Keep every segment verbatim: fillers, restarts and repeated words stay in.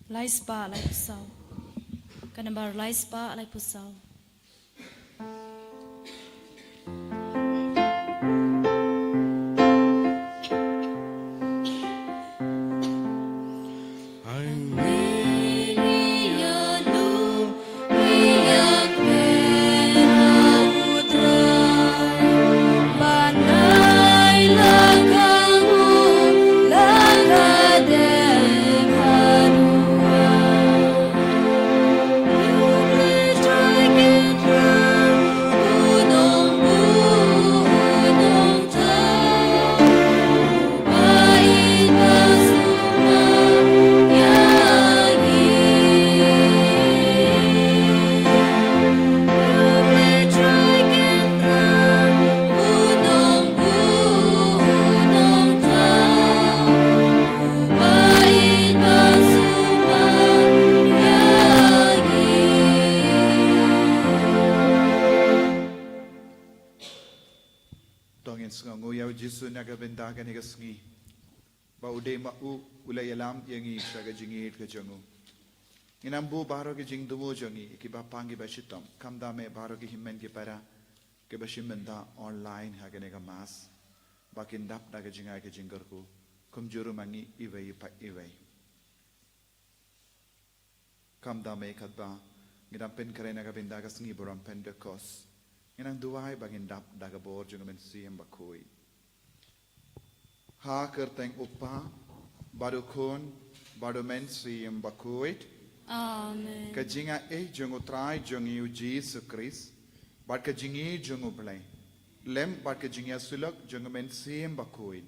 Lai spah laiphew saw. Ka nambar lai spah laiphew saw. To ngin sngewnguh ïa u Jisu na ka bynta kane ka sngi. Ba u dei ma u u la ïalam ïa ngi sha ka jingïeit ka jong u. Ngin ym buh baroh ki jingduwai jong ngi, kiba pang kiba shitom. Kham da me baroh ki hynmen ki para kiba shim bynta online ha kane ka mass. Ba kin dap da ka jingai ka jingkyrkhu. Kumjuh ruh ma ngi iwei pa iwei. Kham da me katba ngin ym pynkhreh na ka bynta ka sngi burom Pentekost. Ngin ym duwai ba ngin dap da ka bor jong u Mynsiem Bakhuid. Ha ka kyrteng u Kpa, bad u Khun, bad u Mynsiem Bakhuid. Amen. Ka jingaiei jong u Trai jong ngi u Jisu Khrist, bad ka jingïeit jong u Blei, lem bad ka jingïasyllok jong u Mynsiem Bakhuid,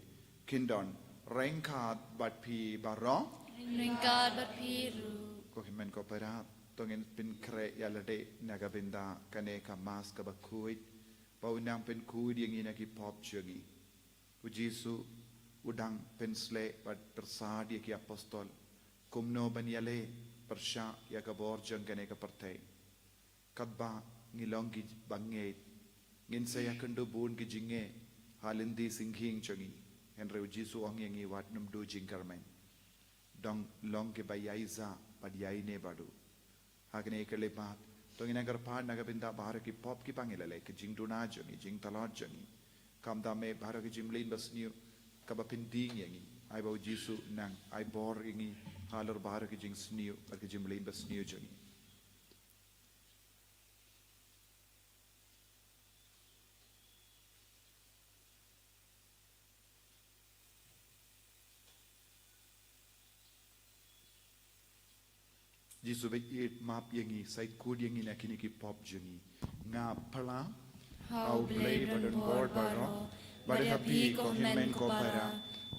kin don ryngkat bad phi baroh. Ryngkat bad phi ruh. Ko hynmen ko para, to ngin pynkhreh ïa lade na ka bynta kane ka mass kaba khuid, ba u nang pynkhuid ïa ngi na ki pop jong ngi. U Jisu u dang pynsleh bad pyrsad ïa ki apostol kumno ban ïaleh pyrshah ïa ka bor jong kane ka pyrthei. Katba ngi long kiba ngeit, ngin sa ïakynduh bun ki jingeh ha lynti syngkhing jong ngi. Hynrei u Jisu u ong ïa ngi wat nym duh jingkyrmen. Dang long kiba ïaisah bad ïaineh bad u. Ha kane ka lehbah, to ngin ïa kyrpad na ka bynta baroh ki pop kiba ngi la leh, ka jingduna jong ngi, jingtlot jong ngi. Kham da me baroh ki jingmlien basniew kaba pyndieng ïa ngi. Ai ba u Jisu u nang ai bor ïa ngi halor baroh ki jingsniew bad ki jingmlien basniew jong ngi. Jisu bad ïeit, map ïa ngi, sa ïeit kut ïa ngi na kine ki pop jong ngi. Nga phla ha u Blei badonbor baroh, bad ha phi ko hynmen ko para,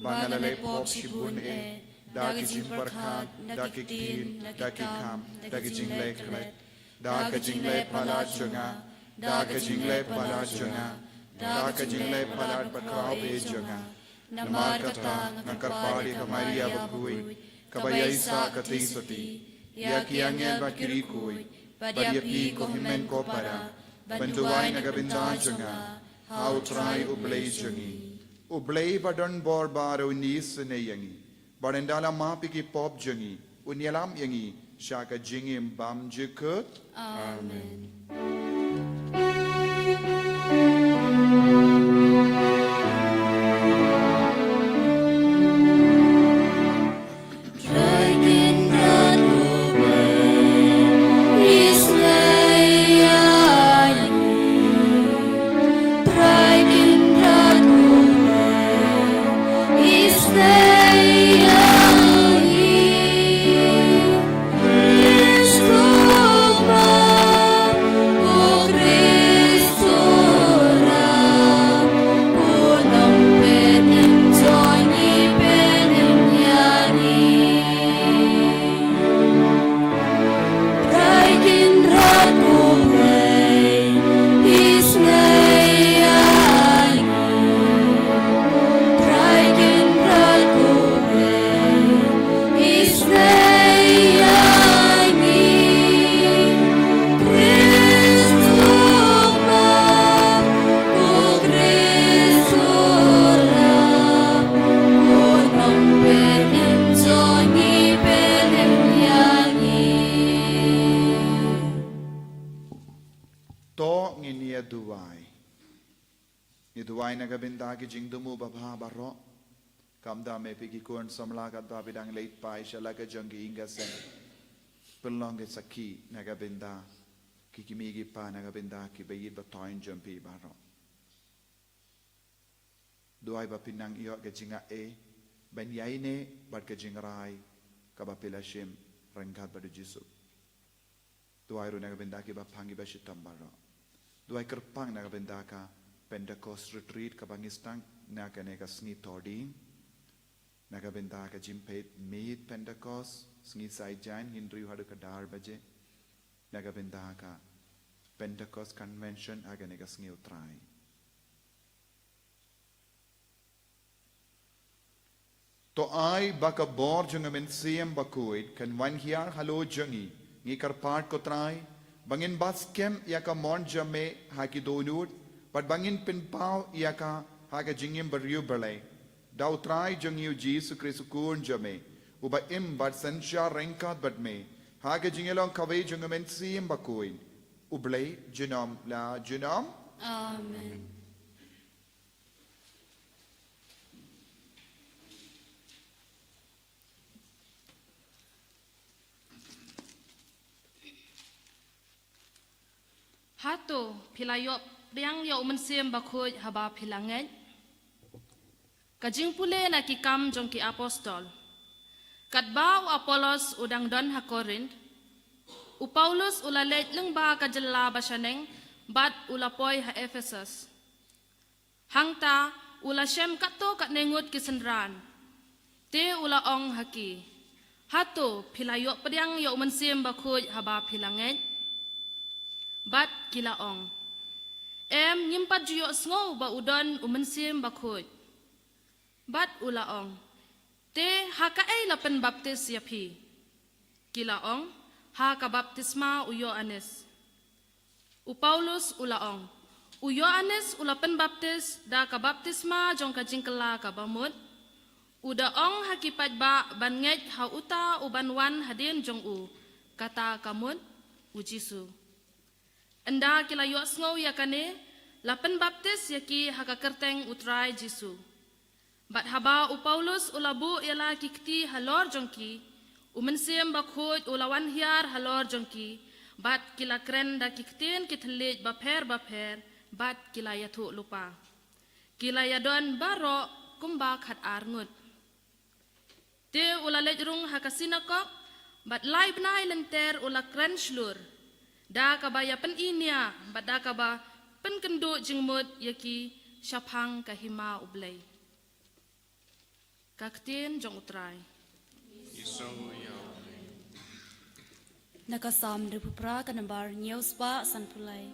ba nga la leh pop shibun eh, da ki jingpyrkhat, da ki ktien, da ki kam, da ki jingleh klet, da ka jingleh palat jong nga, da ka jingleh palat jong nga, da ka jingleh palat bakhraw beit jong nga. Namar kata nga kyrpad ïa ka Maria bakhuid, kaba ïaisah katei shatei, ïa ki angel bad ki riewkhuid, bad ïa phi ko hynmen ko para, ban duwai na ka bynta jong nga ha u Trai u Blei jong ngi. U Blei badonbor baroh un isynei ïa ngi, bad un da la map ïa ki pop jong ngi, un ïalam ïa ngi sha ka jingim bymjukut. Amen. Duwai na ka bynta ki jingthmu babha baroh. Kumta me phi ki khun samla katba phi dang leit phai sha la ka jong ki ïing ka sem, pynlong ki sakhi na ka bynta ki kmie ki kpa, na ka bynta ki ba ïeit ba thoiñ jong phi baroh. Duwai ba phin nang ïoh ka jingaiei ban ïaineh bad ka jingrai kaba phi la shim ryngkat bad u Jisu. Duwai ruh na ka bynta ki ba phang ki ba shitom baroh. Duwai kyrpang na ka bynta ka Pentecost Retreat kaba ngi sdang na kane ka sngi Thohdieng. Na ka bynta ka jingpeit miet Pentecost, sngi Saitjaiñ, hynriew haduh khatar baje. Na ka bynta ka Pentecost Convention ha kane ka sngi U Trai. To ai ba ka bor jong ka Mynsiem Bakhuid kan wan hiar halor jong ngi, ngi kyrpad ko Trai, ba ngin bat skhem ïa ka mon jong me ha ki dohnud, bad ba ngin pynpaw ïa ka ha ka jingim briew briew. Da U Trai jong ngi U Jisu Khrist U Khun jong me, uba im bad synshar ryngkat bad me ha ka jingïalong kawei jong ka Mynsiem Bakhuid, U Blei junom la junom. Amen. Hato phi la ïoh pdiang ïa U Mynsiem Bakhuid haba phi la ngeit? Ka jingpule na Ki Kam jong ki Apostol. Katba u Apollos u dang don ha Korinth, u Paulus u la leit lyngba ka jylla bashaneng bad u la poi ha Ephesus. Hangta u la shem katto katne ngut ki synran. Te u la ong ha ki, hato phi la ïoh pdiang ïa U Mynsiem Bakhuid haba phi la ngeit? Bad ki la ong, em, ngim pat ju ïohsngew ba u don U Mynsiem Bakhuid. Bad u la ong, te ha kaei la pynbaptis ïa phi? Ki la ong, ha ka baptisma u Ïoannis. U Paulus u la ong, u Ïoannis u la pynbaptis da ka baptisma jong ka jingkylla kaba mut. U da ong ha ki paidbah ban ngeit ha uta uban wan hadien jong u, kata ka mut U Jisu. Ynda ki la ïohsngew ïa kane, la pynbaptis ïa ki ha ka kyrteng U Trai Jisu. Bad haba u Paulus u la buh ïa la ki kti halor jong ki, U Mynsiem Bakhuid u la wan hiar halor jong ki, bad ki la kren da ki ktien ki thylliej bapher bapher, bad ki la ïathuh lypa. Ki la ïadon baroh kumba khatar ngut. Te u la leit rung ha ka sinakok, bad lai bnai lynter u la kren shlur, da kaba ïa pyni nia, bad da kaba pynkynduh jingmut ïa ki shaphang ka hima U Blei. Ka ktien jong U Trai. Na ka Salm hynriewphew phra, ka nambar hynñiew spah sanphew lai.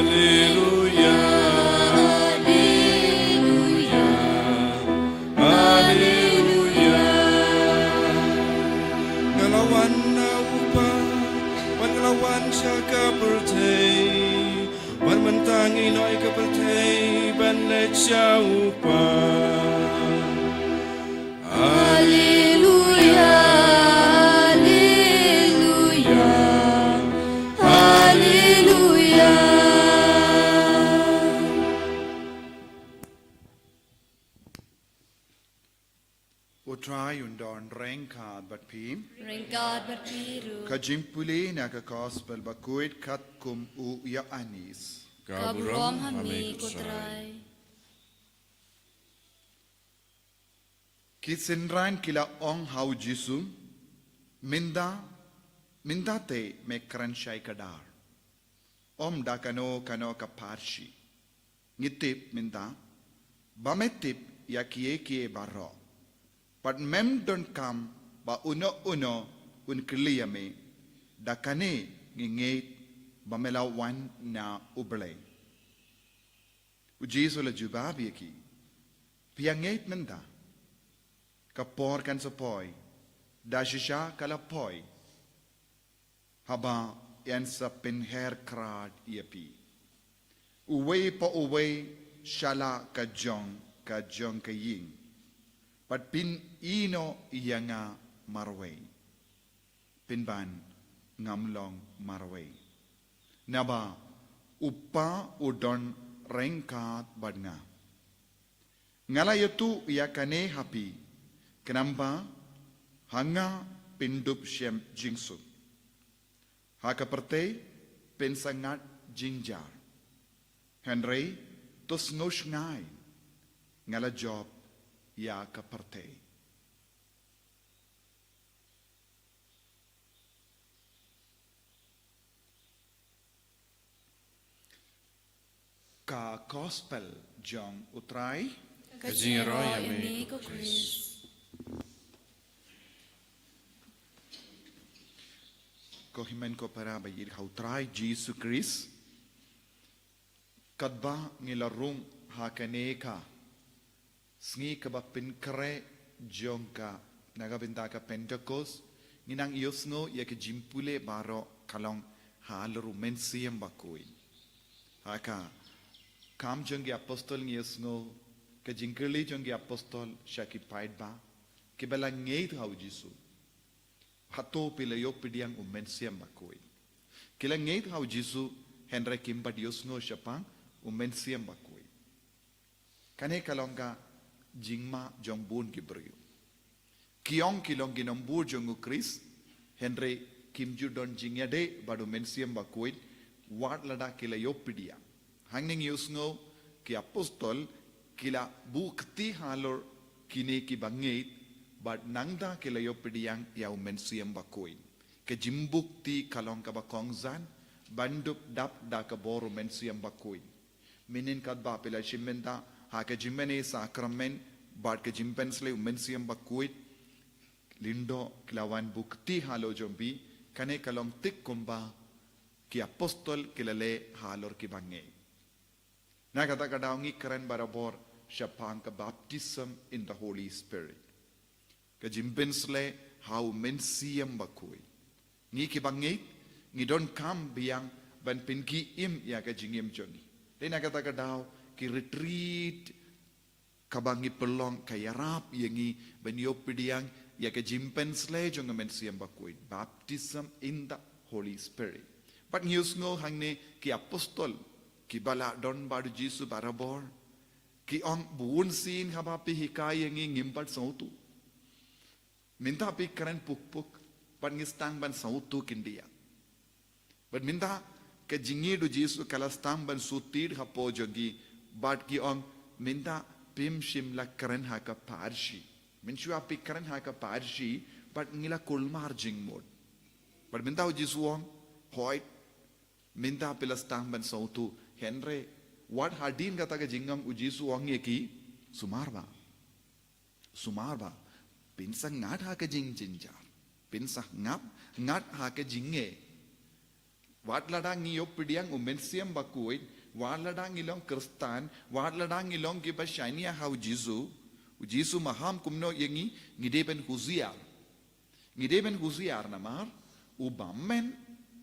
Haleluya, haleluya, haleluya. Nga la wan na u Kpa, bad nga la wan sha ka pyrthei, bad mynta ngi noh ïa ka pyrthei ban leit sha u Kpa. Haleluya, haleluya, haleluya. U Trai un don ryngkat bad phi. Ryngkat bad phi ruh. Ka jingpule na ka Gospel Bakhuid katkum u Ïoannis. Ka burom ha me ko Trai. Ki synran ki la ong ha u Jisu, mynta, mynta te me kren shai kdar. Ym da kano kano ka pharshi. Ngi tip mynta ba me tip ïa kiei kiei baroh. Bad mem donkam ba uno uno un kylli ïa me. Da kane ngi ngeit ba me la wan na U Blei. U Jisu u la jubab ïa ki, phi ïa ngeit mynta? Ka por kan sa poi, da shisha ka la poi, haba yn sa pynher krat ïa phi. Uwei pa uwei sha la ka jong, ka jong ka ïing. Bad phin ïehnoh ïa nga marwei. Pynban ngam long marwei. Naba u Kpa u don ryngkat bad nga. Nga la ïathuh ïa kane ha phi, khnang ba ha nga phin dup shem jingsuk. Ha ka pyrthei phin sa ngat jynjar. Hynrei to sngewsynei, nga la jop ïa ka pyrthei. Ka Gospel jong U Trai. Ka jingïaroh ïa me ko Khrist. Ko hynmen ko para ba ïeit ha U Trai Jisu Khrist. Katba ngi la rung ha kane ka sngi kaba pynkhreh jong ka, na ka bynta ka Pentekost, ngi nang ïohsngew ïa ka jingpule baroh ka long halor U Mynsiem Bakhuid. Ha ka Kam jong ki Apostol ngi ïohsngew ka jingkylli jong ki apostol sha ki paidbah kiba la ngeit ha U Jisu. Hato phi la ïoh pdiang U Mynsiem Bakhuid? Ki la ngeit ha U Jisu, hynrei kim pat ïohsngew shaphang U Mynsiem Bakhuid. Kane ka long ka jingma jong bun ki briew. Ki ong ki long ki nongbud jong U Khrist, hynrei kim ju don jingïadei bad U Mynsiem Bakhuid, wat lada ki la ïoh pdiang. Hangne ngi ïohsngew ki apostol ki la buh kti halor kine kiba ngeit, bad nangta ki la ïoh pdiang ïa U Mynsiem Bakhuid. Ka jingbuh kti ka long kaba kongsan ban dup dap da ka bor U Mynsiem Bakhuid. Mynhynnin katba phi la shim bynta ha ka jingmane sakramen bad ka jingpynsleh U Mynsiem Bakhuid, lyngdoh ki la wan buh kti halor jong phi. Kane ka long thik kumba ki apostol ki la leh halor kiba ngeit. Na kata ka daw ngi kren barabor shaphang ka baptism in the Holy Spirit. Ka jingpynsleh ha U Mynsiem Bakhuid. Ngi kiba ngeit ngi donkam biang ban pynkhie im ïa ka jingim jong ngi. Dei na kata ka daw ki retreat kaba ngi pynlong ka ïarap ïa ngi ban ïoh pdiang ïa ka jingpynsleh jong U Mynsiem Bakhuid, baptism in the Holy Spirit. Bad ngi ïohsngew hangne ki apostol kiba la don bad U Jisu barabor ki ong, bunsien haba phi hikai ïa ngi ngim pat sngewthuh. Mynta phi kren puk puk bad ngi sdang ban sngewthuh khyndiat. Bad mynta ka jingïeit U Jisu ka la sdang ban shu tied hapoh jong ngi, bad ki ong, mynta phim shym la kren ha ka pharshi. Mynshuwa phi kren ha ka pharshi bad ngi la kulmar jingmut. Bad mynta U Jisu u ong, hoid, mynta phi la sdang ban sngewthuh, hynrei wat hadien kata ka jingong U Jisu u ong ïa ki, sumar bha. Sumar bha, phin sa ngat ha ka jingjynjar. Phin sa ngat, ngat ha ka jingeh. Wat lada ngi ïoh pdiang u Mynsiem Bakhuid, wat lada ngi long Khristan, wat lada ngi long kiba shaniah ha u Jisu, u Jisu maham kumno ïa ngi, ngi dei ban husiar. Ngi dei ban husiar namar u bymmen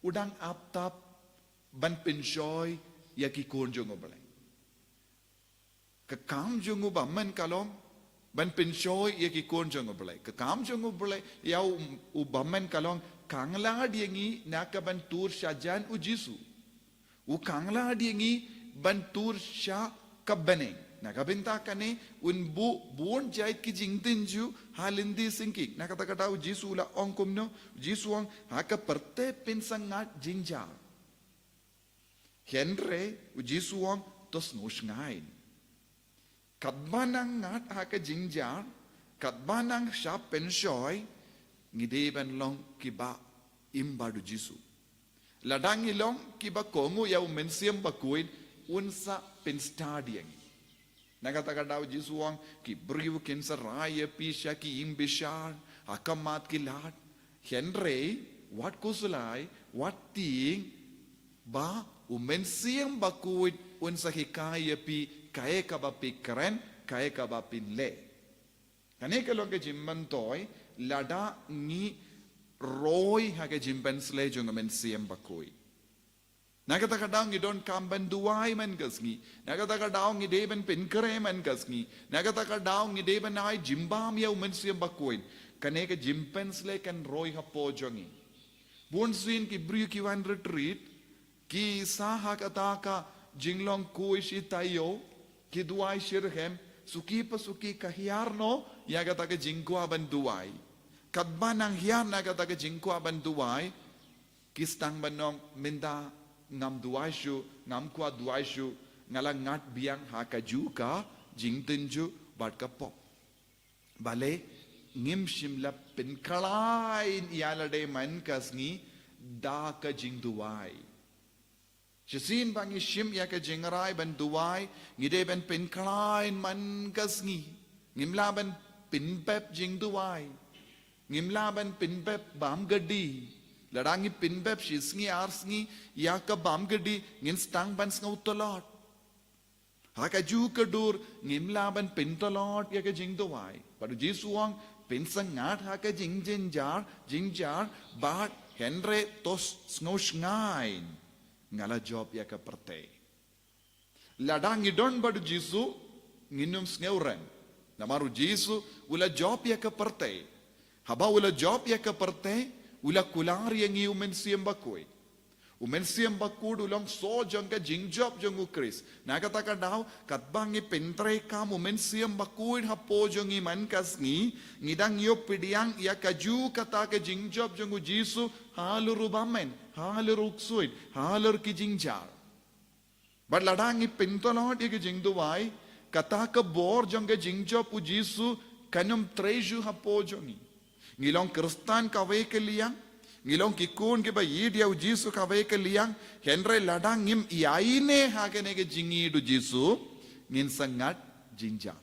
u dang ap tap ban pynshoi ïa ki khun jong u Blei. Ka kam jong u bymmen ka long ban pynshoi ïa ki khun jong u Blei. Ka kam jong u Blei ïa u, u bymmen ka long khanglad ïa ngi na ka ban tur shajan u Jisu. U khanglad ïa ngi ban tur sha ka bneng. Na ka bynta kane un buh bun jait ki jingtynjuh ha lynti syngkien. Na kata ka daw u Jisu u la ong kumno, u Jisu u ong ha ka pyrthei phin sa ngat jingjar. Hynrei u Jisu u ong to sngewshngaiñ. Katba nang ngat ha ka jingjar, katba nang shah pynshoi, ngi dei ban long kiba im bad u Jisu. Lada ngi long kiba kohnguh ïa u Mynsiem Bakhuid, un sa pynstad ïa ngi. Na kata ka daw u Jisu u ong ki briew kin sa rai ïa phi sha ki ïingbishar ha khmat ki lad. Hynrei wat khuslai, wat tieng ba u Mynsiem Bakhuid un sa hikai ïa phi kaei kaba phi kren, kaei kaba phin leh. Kane ka long ka jingmyntoi lada ngi roi ha ka jingpynshlei jong u Mynsiem Bakhuid. Na kata ka daw ngi donkam ban duwai man ka sngi. Na kata ka daw ngi dei ban pynkhreh man ka sngi. Na kata ka daw ngi dei ban ai jingbam ïa u Mynsiem Bakhuid. Kane ka jingpynshlei kan roi hapoh jong ngi. Bun sien ki briew ki wan retreat, ki sah ha kata ka jinglong khuid shi taïew, ki duwai shi rhem, suki pa suki ka hiar noh ïa kata ka jingkwah ban duwai. Katba nang hiar na kata ka jingkwah ban duwai, ki sdang ban ong mynta ngam duwai shuh, ngam kwah duwai shuh, nga la ngat biang ha kajuh ka jingtynjuh bad ka pop. Balei ngim shym la pynkhlaiñ ïa lade man ka sngi da ka jingduwai. Shisien ba ngi shim ïa ka jingrai ban duwai, ngi dei ban pynkhlaiñ man ka sngi. Ngim lah ban pynbep jingduwai. Ngim lah ban pynbep bam gadi. Lada ngi pynbep shi sngi ar sngi ïa ka bam gadi, ngin sdang ban sngew tlot. Ha kajuh ka dur ngim lah ban pyntlot ïa ka jingduwai. Bad u Jisu u ong phin sa ngat ha ka jingjynjar, jynjar, bad hynrei to sngewshngaiñ, nga la jop ïa ka pyrthei. Lada ngi don bad u Jisu, ngin ym sngewrem. Namar u Jisu u la jop ïa ka pyrthei. Haba u la jop ïa ka pyrthei, u la kular ïa ngi u Mynsiem Bakhuid. U Mynsiem Bakhuid u long soh jong ka jingjop jong u Khrist. Na kata ka daw, katba ngi pyntreikam u Mynsiem Bakhuid hapoh jong ngi man ka sngi, ngi dang ïoh pdiang ïa kajuh kata ka jingjop jong u Jisu halor u bymmen, halor u ksuid, halor ki jynjar. Bad lada ngi pyntlot ïa ka jingduwai, kata ka bor jong ka jingjop u Jisu kan ym trei shuh hapoh jong ngi. Ngi long Khristan kawei ka liang, ngi long ki khun kiba ïeit ïa u Jisu kawei ka liang, hynrei lada ngim ïaineh ha kane ka jingïeit u Jisu, ngin sa ngat jynjar.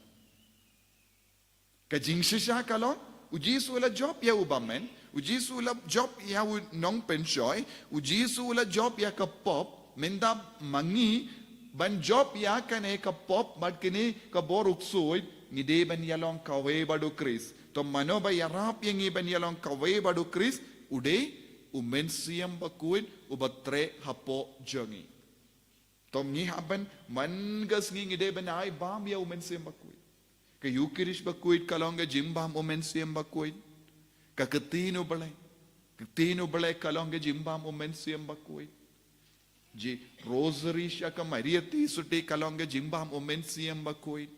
Ka jingshisha ka long, u Jisu u la jop ïa u bymmen, u Jisu u la jop ïa u nongpynshoi, u Jisu u la jop ïa ka pop, mynta ma ngi ban jop ïa kane ka pop bad kane ka bor u ksuid, ngi dei ban ïalong kawei bad u Khrist. To mano ba ïarap ïa ngi ban ïalong kawei bad u Khrist, u dei u Mynsiem Bakhuid uba trei hapoh jong ngi. To ngi hap ban man ka sngi ngi dei ban ai bam ïa u Mynsiem Bakhuid. Ka Ïukharist Bakhuid ka long ka jingbam u Mynsiem Bakhuid. Ka ktien u Blei, ka ktien u Blei ka long ka jingbam u Mynsiem Bakhuid. Ji Rosary sha ka Maria Theisotti ka long ka jingbam u Mynsiem Bakhuid.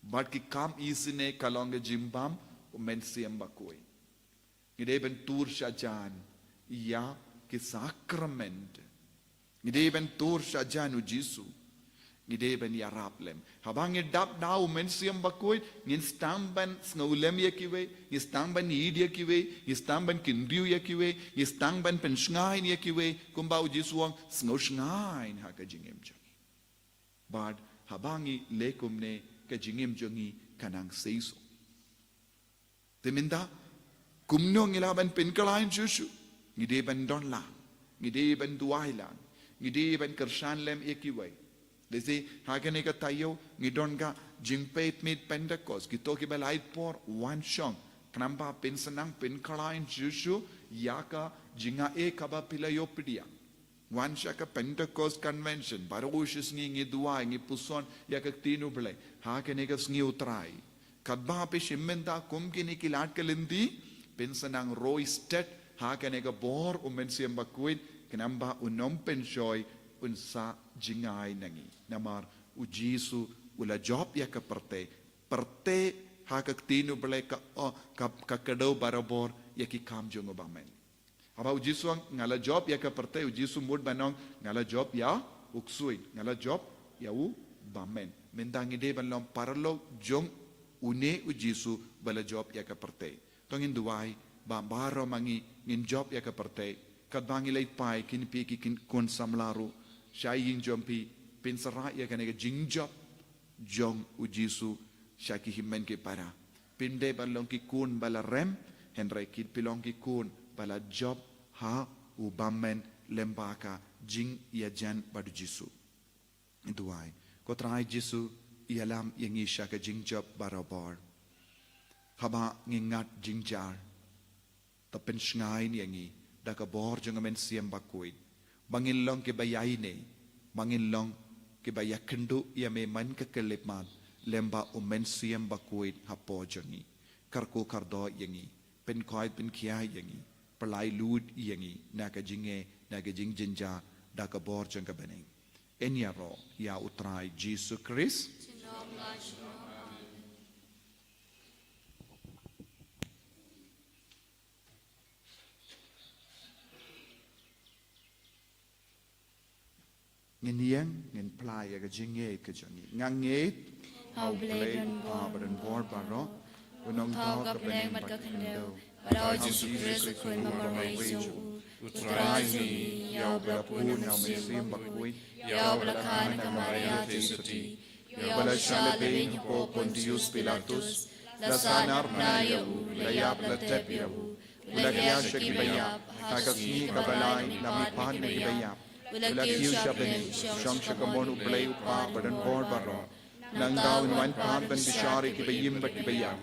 Bad ki kam isynei ka long ka jingbam u Mynsiem Bakhuid. Ngi dei ban tur shajan ïa ki sakrament. Ngi dei ban tur shajan u Jisu. Ngi dei ban ïarap lem. Haba ngi dap da u Mynsiem Bakhuid, ngin sdang ban sngewlem ïa kiwei, ngin sdang ban ïeit ïa kiwei, ngin sdang ban kynriw ïa kiwei, ngin sdang ban pynshngaiñ ïa kiwei, kumba u Jisu u ong sngewshngaiñ ha ka jingim jong ngi. Bad haba ngi leh kumne ka jingim jong ngi kan nang seisoh. Te mynta, kumno ngi lah ban pynkhlaiñ shuh shuh? Ngi dei ban don lang. Ngi dei ban duwai lang. Ngi dei ban kyrshan lem ïa kiwei. Lehse ha kane ka taïew ngi don ka jingpeit miet Pentekost, kito kiba la ïaid por wan shong, khnang ba phin sa nang pynkhlaiñ shuh shuh ïa ka jingaiei kaba phi la ïoh pdiang. Wan sha ka Pentecost Convention, baroh shi sngi ngi duwai, ngi puson ïa ka ktien U Blei ha kane ka sngi U Trai. Katba phi shim bynta kum kine ki lad ka lynti, phin sa nang roi stet ha kane ka bor U Mynsiem Bakhuid, khnang ba U Nongpynshoi un sa jngai na ngi. Namar U Jisu u la jop ïa ka pyrthei. Pyrthei ha ka ktien U Blei ka, o, ka, ka kdew barabor ïa ki kam jong U Bymman. Haba U Jisu ong nga la jop ïa ka pyrthei, U Jisu mut ban ong nga la jop ïa u ksuid, nga la jop ïa U Bymman. Mynta ngi dei ban long paralok jong une U Jisu ba la jop ïa ka pyrthei. To ngin duwai ba baroh ma ngi ngin jop ïa ka pyrthei. Katba ngi leit phai, kin phi ki kin khun samla ruh sha ïing jong phi, phin sa rah ïa kane ka jingjop jong U Jisu sha ki hynmen ki para. Phim dei ban long ki khun ba la rem, hynrei kin phi long ki khun ba la jop ha U Bymman lem bad ka jingïajan bad U Jisu. Duwai. Ko Trai Jisu, ïalam ïa ngi sha ka jingjop barabor. Haba ngi ngat jingjar, to pynshngaiñ ïa ngi da ka bor jong U Mynsiem Bakhuid, ba ngin long kiba ïaineh, ba ngin long kiba ïakynduh ïa Me man ka khyllipmat lem bad U Mynsiem Bakhuid hapoh jong ngi. Kyrkhu kyrdoh ïa ngi, pynkhuid pynkhiah ïa ngi, pynlait lut ïa ngi na ka jingeh, na ka jingjynjar, da ka bor jong ka bneng. Yn ïaroh ïa U Trai Jisu Khrist. Ngin ïeng, ngin phla ïa ka jingngeit ka jong ngi. Nga ngeit ha U Blei U Kpa badonbor baroh, U Nongthaw ka bneng bad ka khyndew, bad ha U Jisu Khrist U Khun ba marwei jong U, U Trai jong ngi, ïa uba la pun na U Mynsiem Bakhuid, ïa uba la kha na ka Maria Theisotti, ïa uba la shah lehbeiñ hapoh Pontius Pilatus, la sahnarphna ïa u, la ïap la tep ïa u, u la khia sha kiba ïap, ha ka sngi kaba lai la mihpat na kiba ïap, u la kiew sha bneng, shong sha ka mon U Blei U Kpa badonbor baroh. Nangta un wan pat ban bishar ïa kiba im bad kiba ïap.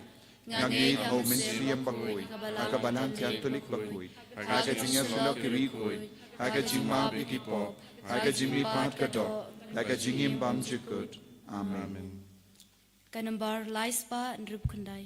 Nga ngeit ha U Mynsiem Bakhuid, ha ka Balang Katholik bakhuid, ha ka jingïasyllok ki riewkhuid, ha ka jingmap ïa ki pop, ha ka jingmihpat ka doh, ha ka jingim bymjukut. Amen. Ka nombar lai spah hynriewphew khyndai.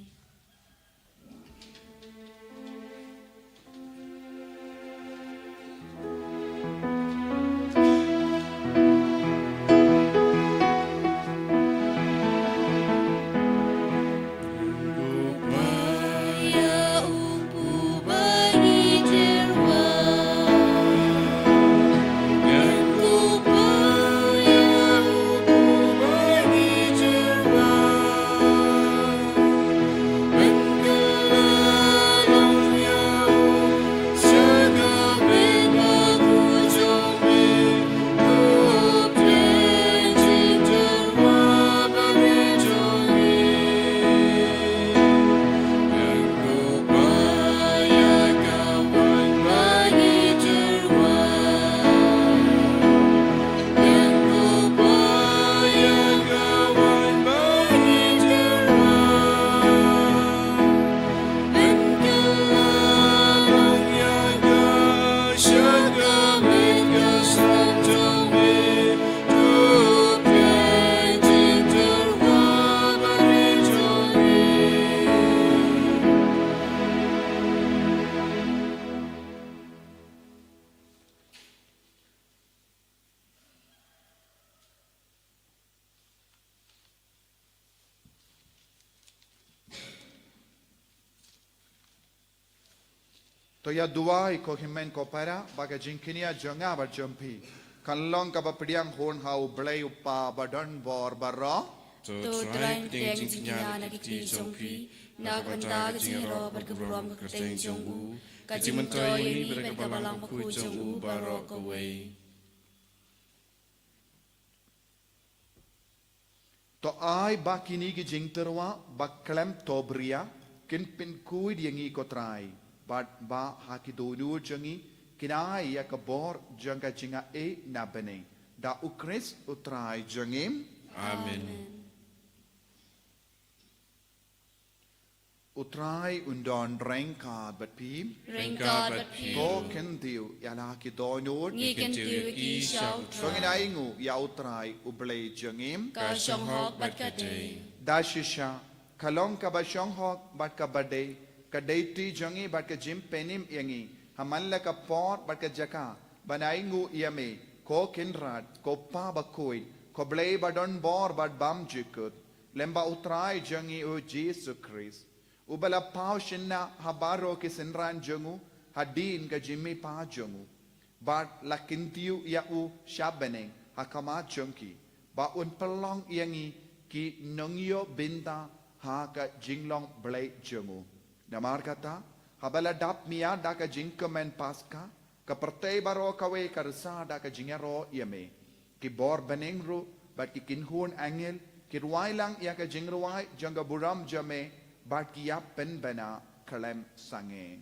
To ïa duwai ko hynmen ko para, ba ka jingkñia jong nga bad jong phi kan long kaba pdiang hun ha U Blei U Kpa badonbor baroh. To Trai pdiang jingkñia na ki kti jong phi, na ka bynta ka jingïaroh bad ka burom ka kyrteng jong u, ka jingmyntoi ïa ngi bad ïa ka balang bakhuid jong u baroh kawei. To ai ba kine ki jingtyrwa ba khlem tobria kin pynkhuid ïa ngi ko Trai, bad ba ha ki dohnud jong ngi kin ai ïa ka bor jong ka jingaiei na bneng. Da U Khrist U Trai jong ngi. Amen. U Trai un don ryngkat bad phi. Ryngkat bad phi. Ko kyntiew ïa la ki dohnud. Ngi kyntiew ïa ki sha U Trai. To ngin ainguh ïa U Trai U Blei jong ngi. Ka shong hok bad ka dei. Da shisha, ka long kaba shong hok bad kaba dei, ka dei ti jong ngi bad ka jingpynim ïa ngi, ha man la ka por bad ka jaka, ban ainguh ïa me, ko Kynrad, ko Pa bakhuid, ko Blei ba don bor bad bymjukut, lem bad U Trai jong ngi U Jisu Khrist, uba la paw shynna ha baroh ki synran jong u, hadien ka jingmihpat jong u. Bad la kyntiew ïa u sha bneng ha khmat jong ki, ba un pynlong ïa ngi ki nongïoh bynta ha ka jinglong Blei jong u. Namar kata, haba la dap mih da ka jingkmen Paskha, ka pyrthei baroh kawei ka rsa da ka jingïaroh ïa me. Ki bor bneng ruh bad ki kynhun angel ki rwai lang ïa ka jingrwai jong ka burom jong me, bad ki ïa pynbna khlem sangeh.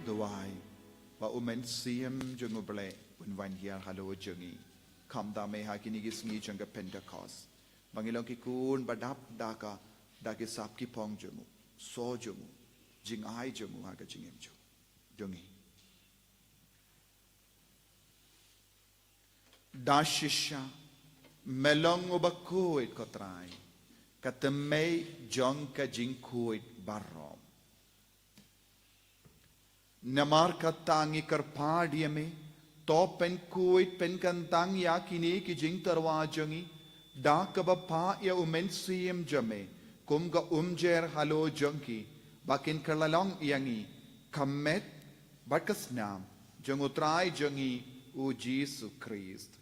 Duwai ba U Mynsiem jong U Blei un wan hiar halor jong ngi, khamtam eh ha kine ki sngi jong ka Pentekost, ba ngin long ki khun ba dap da ka, da ki sap ki phong jong u, sor jong u, jingai jong u ha ka jingim jong, jong ngi. Da shisha, me long uba khuid ko Trai, ka tymmen jong ka jingkhuid baroh. Namar kata ngi kyrpad ïa me, to pynkhuid pynkyntang ïa kine ki jingtyrwa jong ngi, da kaba phah ïa U Mynsiem jong me kum ka umjer halor jong ki, ba kin kylla long ïa ngi ka met bad ka snam jong U Trai jong ngi U Jisu Khrist.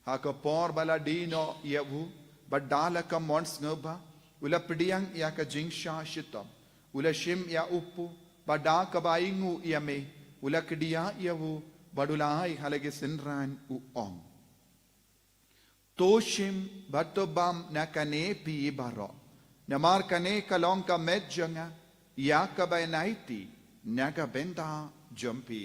Ha ka por ba la die noh ïa u, bad da la ka mon sngewbha, u la pdiang ïa ka jingshah shitom, u la shim ïa u kpu, bad da kaba ainguh ïa me, u la kdiah ïa u, bad u la ai ha la ki synran u ong: To shim bad to bam na kane phi baroh, namar kane ka long ka met jong nga, ïa kaba yn aiti na ka bynta jong phi.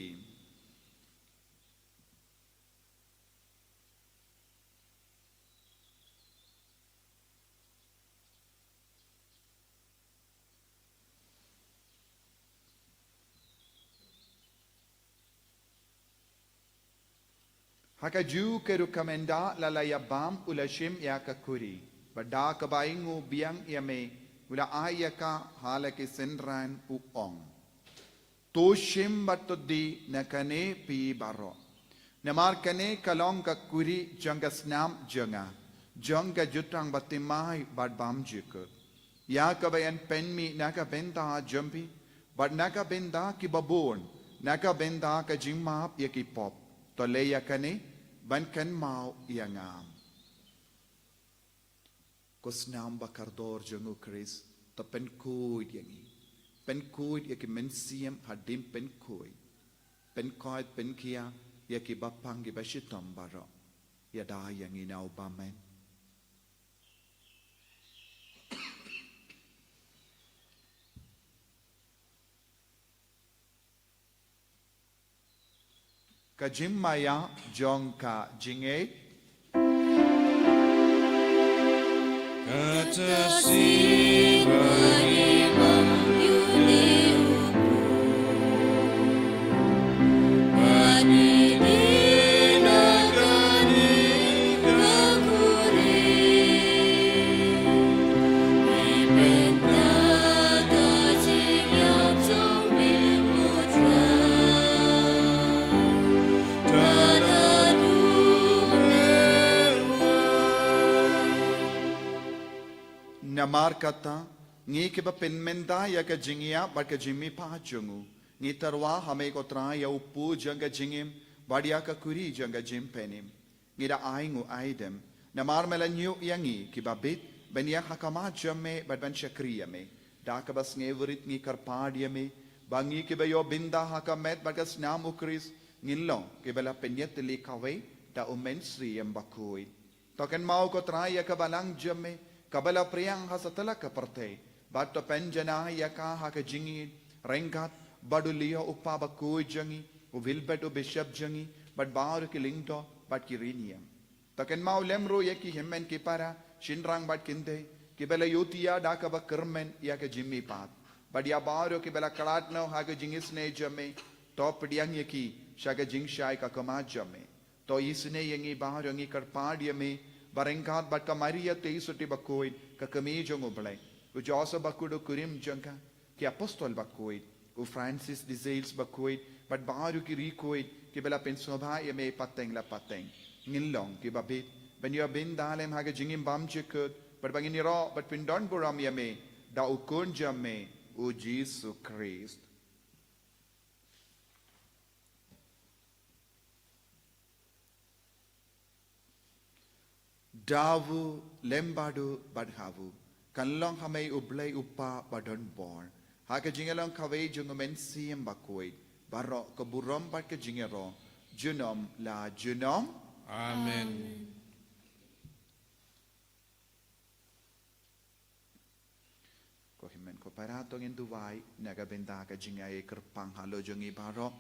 Ha kajuh ka rukom ynda la la ïa bam, u la shim ïa ka khuri, bad da kaba ainguh biang ïa me, u la ai ïa ka ha la ki synran u ong: To shim bad to die na kane phi baroh, namar kane ka long ka khuri jong ka snam jong nga, jong ka jutang bathymmai bad bymjukut, ïa kaba yn pynmih na ka bynta jong phi bad na ka bynta ki babun, na ka bynta ka jingmap ïa ki pop. To leh ïa kane ban kynmaw ïa nga. Ko snam ba kordor jong U Khrist, to pynkhuid ïa ngi. Pynkhuid ïa ki mynsiem hadien pynkhuid. Pynkhuid pynkhia ïa ki bapang ki bashitom baroh. Ïada ïa ngi na u bymman. Ka jingmaïa jong ka jingngeit. Namar kata, ngi kiba pynmynta ïa ka jingïap bad ka jingmihpat jong u, ngi tyrwa ha me ko Trai ïa u pu jong ka jingim bad ïa ka kuri jong ka jingpynim. Ngi da ai nguh ai dem namar me la ñiew ïa ngi kiba bit ban ïaid ha khmat jong me bad ban shakri ïa me. Da kaba sngewrit ngi kyrpad ïa me ba ngi kiba ïoh bynta ha ka met bad ka snam u Khrist ngin long kiba la pynïatylli kawei da u Mynsiem Bakhuid. To kynmaw ko Trai ïa ka balang jong me kaba la phriang ha satlak ka pyrthei, bad to pynjanai ïa ka ha ka jingïeit ryngkat bad u Leo u pa bakhuid jong ngi, u Wilbert u bishop jong ngi, bad baroh ki lyngdoh bad ki riewniam. To kynmaw lem ruh ïa ki hynmen ki para, shynrang bad kynthei kiba la ïohthiah da kaba kyrmen ïa ka jingmihpat, bad ïa baroh kiba la khlad noh ha ka jingisynei jong me. To pdiang ïa ki sha ka jingshai ka khmat jong me. To isynei ïa ngi baroh, ngi kyrpad ïa me ba ryngkat bad ka Maria Theisotti bakhuid, ka kmie jong u Blei, u Joseph bakhuid u kurim jong ka, ki apostol bakhuid, u Francis de Sales bakhuid, bad baroh ki riewkhuid kiba la pynsngewbha ïa me pateng la pateng, ngin long kiba bit ban ïoh bynta lem ha ka jingim bymjukut, bad ba ngin ïaroh bad pyndonburom ïa me da u Khun jong me, u Jisu Khrist. Da u lem bad u bad ha u, kan long ha me u Blei u Kpa badonbor, ha ka jingïalong kawei jong u Mynsiem Bakhuid, baroh ka burom bad ka jingïaroh, junom la junom. Amen. Ko hynmen ko para, to ngin duwai na ka bynta ka jingaiei kyrpang halor jong ngi baroh,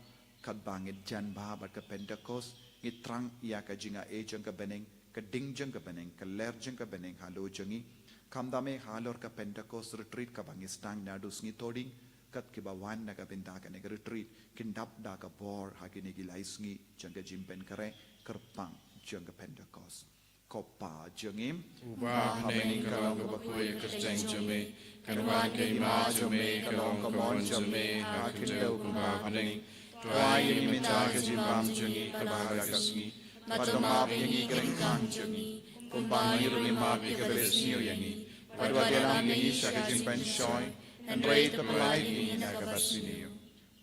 katba ngi jan bha bad ka Pentekost, ngi thrang ïa ka jingai jong ka bneng, ka ding jong ka bneng, ka lyer jong ka bneng halor jong ngi. Khamtam eh halor ka Pentekost retreat kaba ngi sdang naduh sngi Thohdieng, kat kiba wan na ka bynta kane ka retreat kin dap da ka bor ha kine ki lai sngi jong ka jingpynkhreh kyrpang jong ka Pentekost. Ko Pa jong ngi uba ha bneng, ka long kaba khuid ïa ka kyrteng jong me, kan wan ka hima jong me, ka long ka mon jong me ha ka khyndew kumba ha bneng. To ai ïa ngi mynta ka jingbam jong ngi kaba ha ka sngi, bad to map ïa ngi ka ryngkang jong ngi, kumba ngi ruh ngi map ïa kiba isniew ïa ngi, bad wat ïalam ïa ngi sha ka jingpynshoi, hynrei to pyllait ïa ngi na kaba sniew.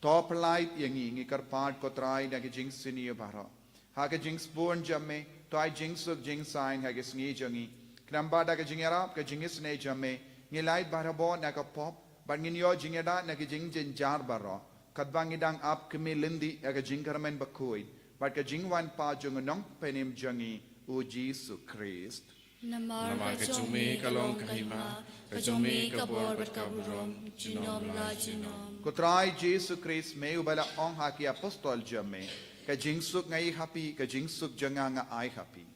To pyllait ïa ngi, ngi kyrpad ko Trai, na ki jingsniew baroh, ha ka jingsbun jong me to ai jingsuk jingsaiñ ha ki sngi jong ngi. Khnang ba da ka jingïarap ka jingisynei jong me, ngin lait barabor na ka pop, bad ngin ïoh jingïada na ki jingjynjar baroh, katba ngi dang ap khmih lynti ïa ka jingkyrmen bakhuid bad ka jingwan pat jong u Nongpynim jong ngi, u Jisu Khrist. Namar ka jong me ka long ka hima, ka jong me ka bor bad ka burom, junom la junom. Ko Trai Jisu Khrist, me uba la ong ha ki apostol jong me, ka jingsuk nga ai ha phi, ka jingsuk jong nga nga ai ha phi.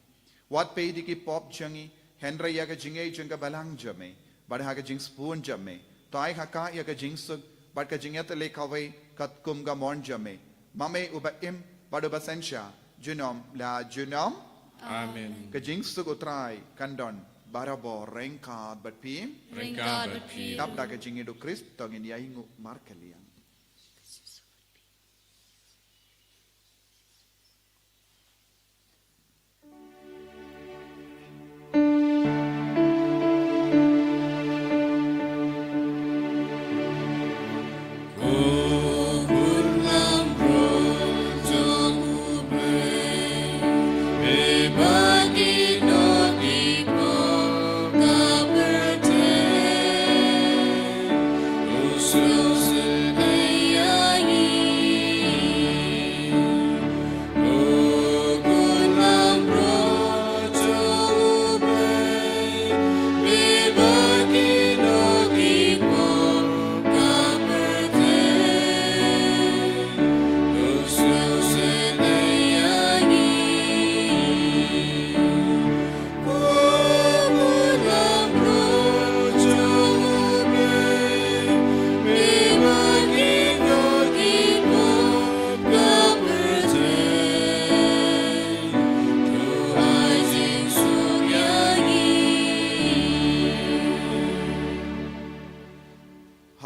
Wat peit ïa ki pop jong ngi, hynrei ïa ka jingaiei jong ka balang jong me, bad ha ka jingsbun jong me to ai ha ka ïa ka jingsuk bad ka jingïatylli kawei katkum ka mon jong me, ma me uba im bad uba synshar, junom la junom. Amen. Ka jingsuk u Trai kan don barabor ryngkat bad phi. Ryngkat bad phi. Dap da ka jingïeit u Khrist to ngin ïainguh markylliang.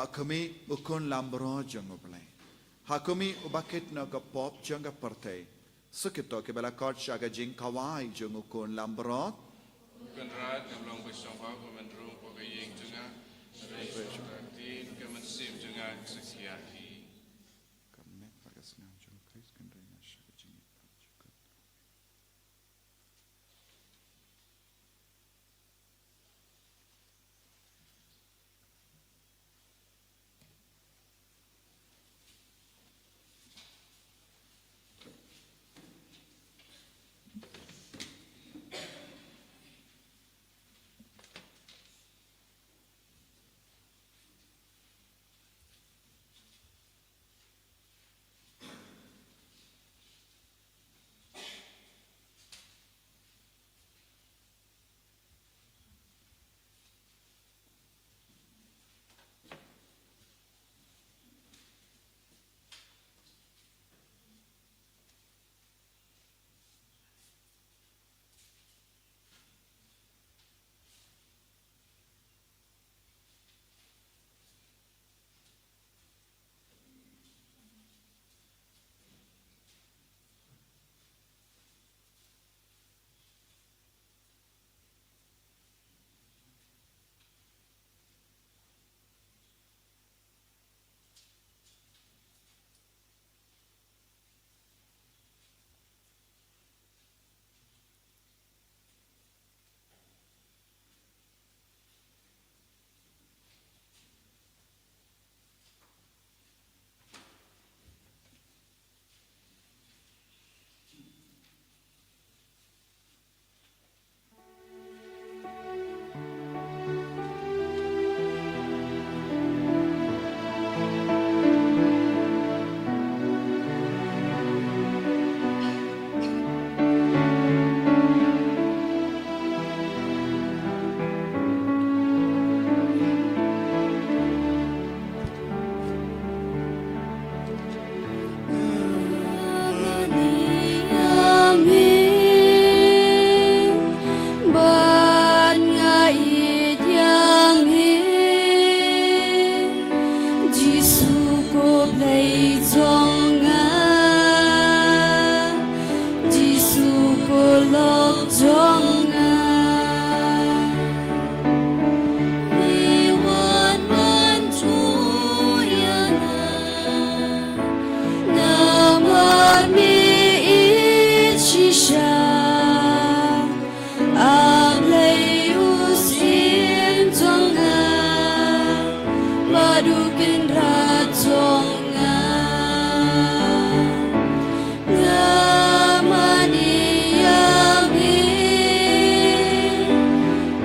Ha khmih, u Khun Langbrot jong U Blei. Ha khmih, uba kit noh ka pop jong ka pyrthei. Sa kito kiba la khot sha ka jingkhawai jong u Khun Langbrot. Kynrad, ngam long ba shong bha ban rung hapoh ka ïing jong nga. Hynrei shu kata ka ktien ka mynsiem jong nga kan sa khia hi. Ka met bad ka snam jong U Khrist kan ri nga sha ka jingïeit. Bad nga ïeit ïa me, Jisu ko Blei jong nga, Jisu ko lok jong nga. Me wan ban ju ïa nga, namar me ïeit shisha. A Blei u Syiem jong nga, bad u Kynrad jong nga. Nga mane ïa me,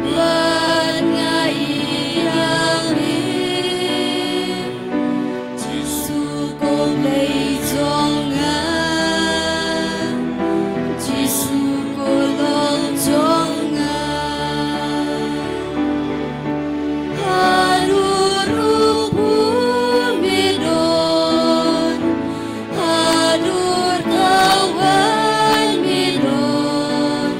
bad nga ïeit ïa me. Jisu ko Blei jong nga, Jisu ko lok jong nga. Haduh ruh me don, haduh thaw me don.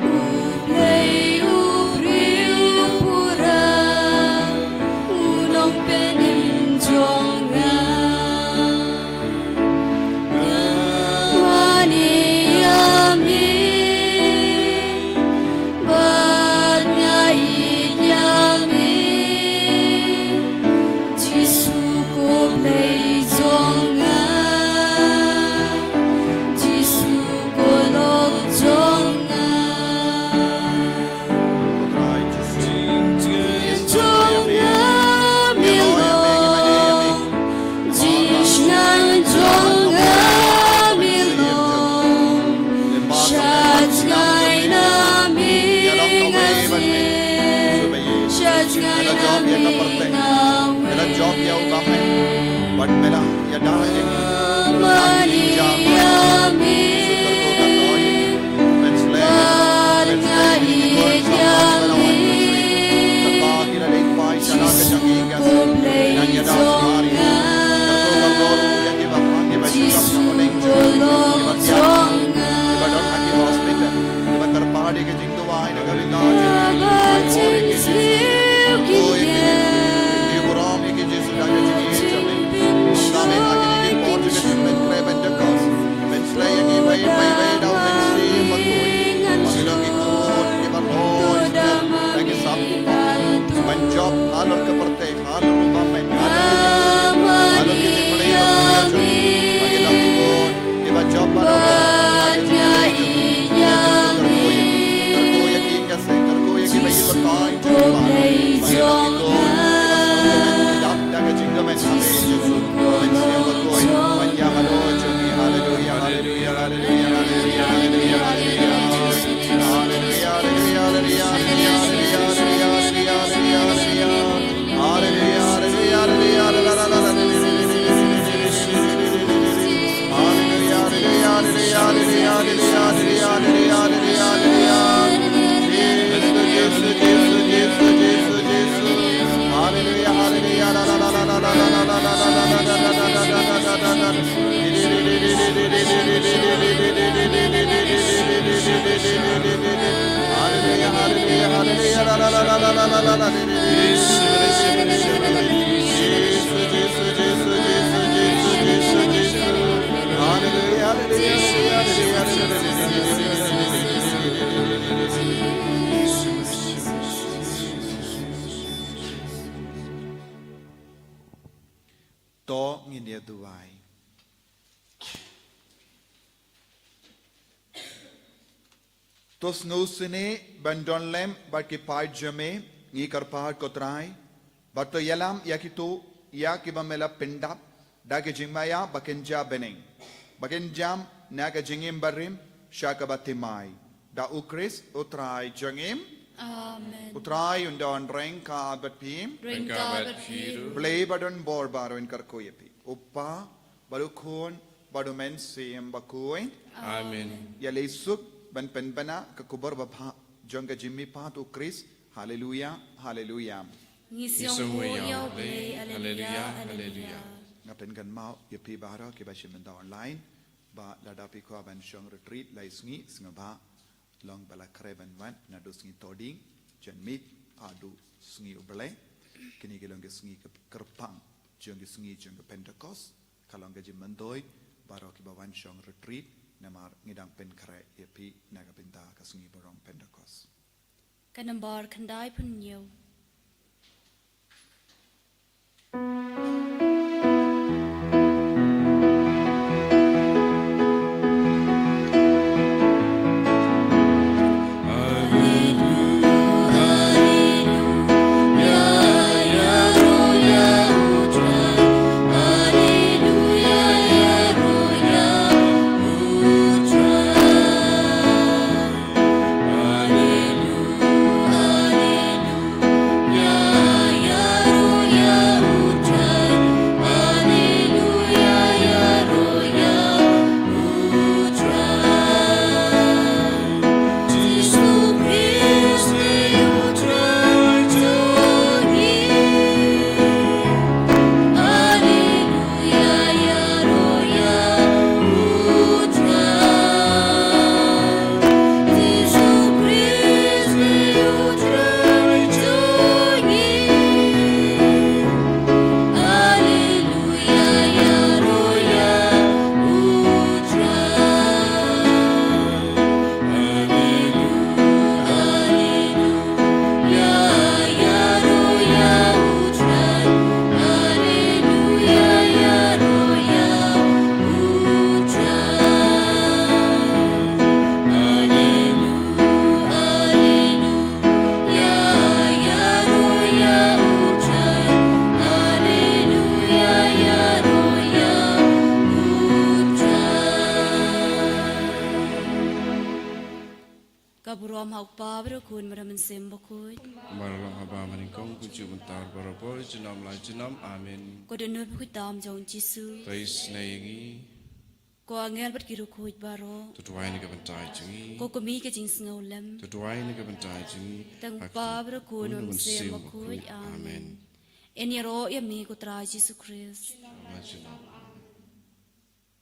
U Blei u briew pura, u nongpynim jong nga. Nga mane ïa me, bad nga ïeit ïa me. Jisu ko Blei jong nga, Jisu ko lok jong nga. Jingthoh jong nga me long, jingshngaiñ jong nga me long. Shah jngai na me nga sngewbha, shah jngai na me nga wei. Mane ïa me, bad nga ïeit ïa me. Jisu ko Blei jong nga, Jisu ko lok jong nga. Nga ba jingkiew ki ïeng, To ngin ïa duwai. To sngewsynei ban don lem bad ki paid jong me, ngi kyrpad ko Trai, bad to ïalam ïa kito ïa kiba me la pyndap da ki jingmaïa ba kin ja bneng, ba kin jam na ka jingim barim sha kaba thymmai. Da U Khrist U Trai jong ngi. Amen. U Trai un don ryngkat bad phi. Ryngkat bad phi ruh. Blei ba don bor baroh un kyrkhu ïa phi. U Kpa bad U Khun bad U Mynsiem Bakhuid. Amen. Ïaleh suk ban pynbna ka khubor babha jong ka jingmihpat U Khrist. Haleluia, haleluia. Ngi sngewnguh ïa U Blei. Haleluia, haleluia. Nga pynkynmaw ïa phi baroh kiba shim bynta online ba lada phi kwah ban shong retreat lai sngi, sngewbha long ba la khreh ban wan naduh sngi Thohdieng, Janmiet haduh sngi U Blei. Kine ki long ki sngi kyrpang jong ki sngi jong ka Pentecost. Ka long ka jingmyntoi baroh kiba wan shong retreat, namar ngi dang pynkhreh ïa phi na ka bynta ka sngi ba rong Pentecost. Ka nombar khyndaiphew hynñiew. Ka burom ha U Kpa bad U Khun bad U Mynsiem Bakhuid. Kumba la long haba mynnyngkong, kumjuh mynta, barabor, junom la junom. Amen. Ko dohnud bakhuid tam jong U Jisu. To isynei ïa ngi. Ko angel bad ki riewkhuid baroh. To duwai na ka bynta jong ngi. Ko kmie ka jingsngewlem. To duwai na ka bynta jong ngi. Tang U Kpa bad U Khun bad U Mynsiem Bakhuid. Amen. Yn ïaroh ïa me ko Trai Jisu Khrist. Amen.